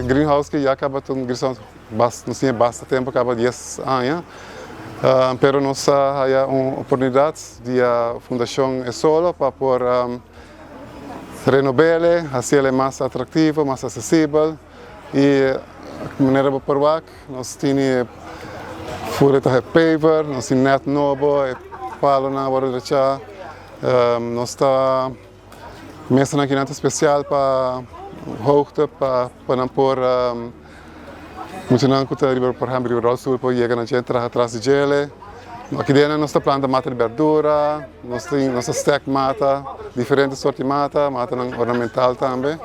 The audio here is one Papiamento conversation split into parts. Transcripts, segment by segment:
Greenhouse ke ya kaba ta un greenhouse nos tin basta tempo kaba dies aña pero nos a haya un oportunidad di a Fundacion Esolo pa por renobele, haciele mas atractivo, mas accesibel y manera bo por wak nos tini fure ta e paver, nos tin net nobo, e palonan a worde drecha, nos ta mesanan kinan ta special pa hoogte pa nan por muchanan cu ta riba por ehempel riba rolstoel por yega na dje traha tras di djele. Aki dena nos ta planta mata di berdura, nos tin nos ta stek mata, diferente sort di mata, matanan ornamental tambe.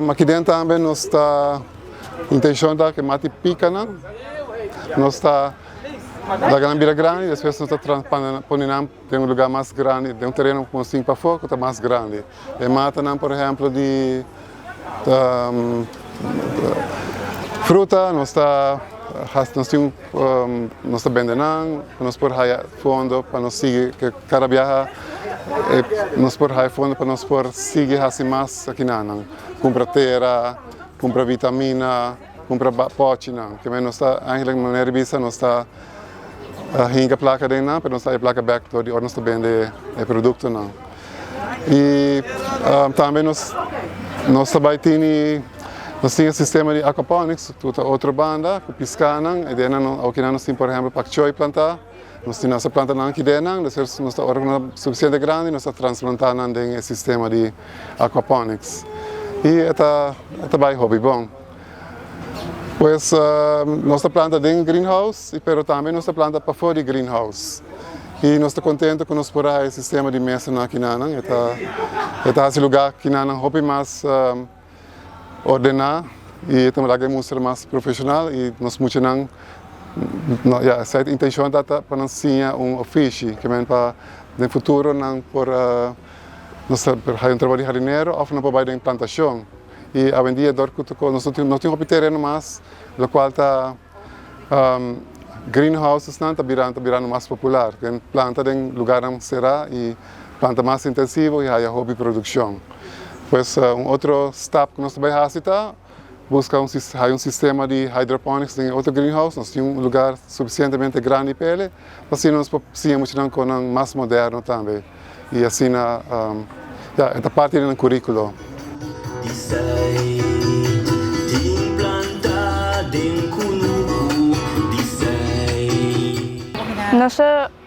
Aki den tambe nos ta intencion ta ke mata di picanan, nos ta laga nan bira grandi despues nos ta pone nan den un lugar mas grandi, den un tereno ku nos tin pafó ku ta mas grandi. E matanan por ehemplo di fruta nos ta nos tin nos ta bende nan pa nos por haya fondo pa nos sigui ke kada biaha nos por haya fondo pa nos por sigui hasi mas akinanan, kumpra tera, kumpra vitamina, kumpra pochinan. Ke men nos ta eigenlijk manera di bisa nos ta hinka plaka den nan pero nos ta haya plaka bek dor di ora nos ta bende e produktonan. Y tambe nos nos ta bay tini nos tin e sistema di aquaponics cu ta otro banda cu piscanan y den nan okinan nos tin por ehempel pak choy planta nos tin nos a planta nan aki den nan despues nos ta ora cu nan ta suficiente grandi nos ta transplanta nan den e sistema di aquaponics y e ta e ta bay hopi bon. Pues nos ta planta den greenhouse pero tambe nos ta planta pafó di greenhouse y nos ta contento cu nos por a haya e sistema di mesanan akinanan e ta e ta haci lugar akinanan hopi mas ordena y e ta laga e mustra mas profesional y nos muchanan ya esei ta intencion ta pa nan siña un ofishi kimen pa den futuro nan por nos ta haya un trabou di hardinero of nan por bay den plantacion. Y awendia dor cu nos no tin no tin hopi tereno mas, locual ta greenhousesnan ta birando ta birando mas popular. Den planta den lugarnan cera y planta mas intensivo y haya hopi produccion. Pues un otro stap cu nos ta bay haci ta busca un haya un sistema di hydroponics den e otro greenhouse. Nos tin un lugar suficientemente grandi p'ele pa asina nos por siña muchanan conan mas moderno tambe. Y asina ya e ta parti di nan curiculo. Nos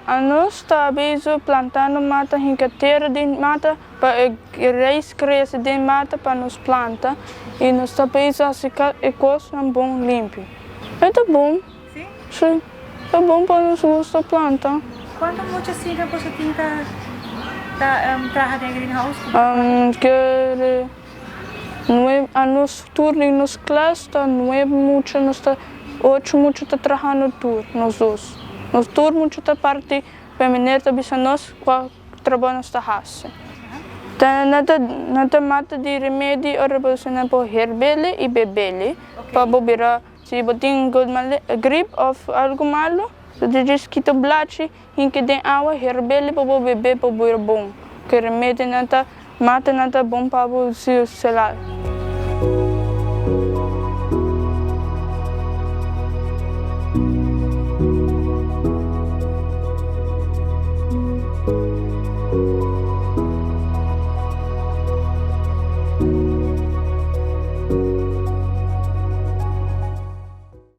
anos ta abiso plantando mata hinca tera den mata pa e reis crece den mata pa nos planta y nos ta abiso haci e cosnan bon limpio. E ta bon. Sí, ta bon pa nos gusta planta. Cuanto mucha siga boso tin ta ta traha den greenhouse? Kere nuebe, a nos tur den nos klas ta nuebe mucha, nos ta ocho mucha ta trahando tur, nos dos. Nos tur mucha ta parti, pe meneer ta bisa nos cua trabou nos ta haci. Ta nan ta nan ta mata di remedi ora bo nan por herbele y bebele pa bo bira. Si bo tin grip of algu malu, bo ta djis kita blachi hinke den awa, herbele pa bo bebe pa bo bira bon. Ke remedi nan ta mata nan ta bon pa bo si selal.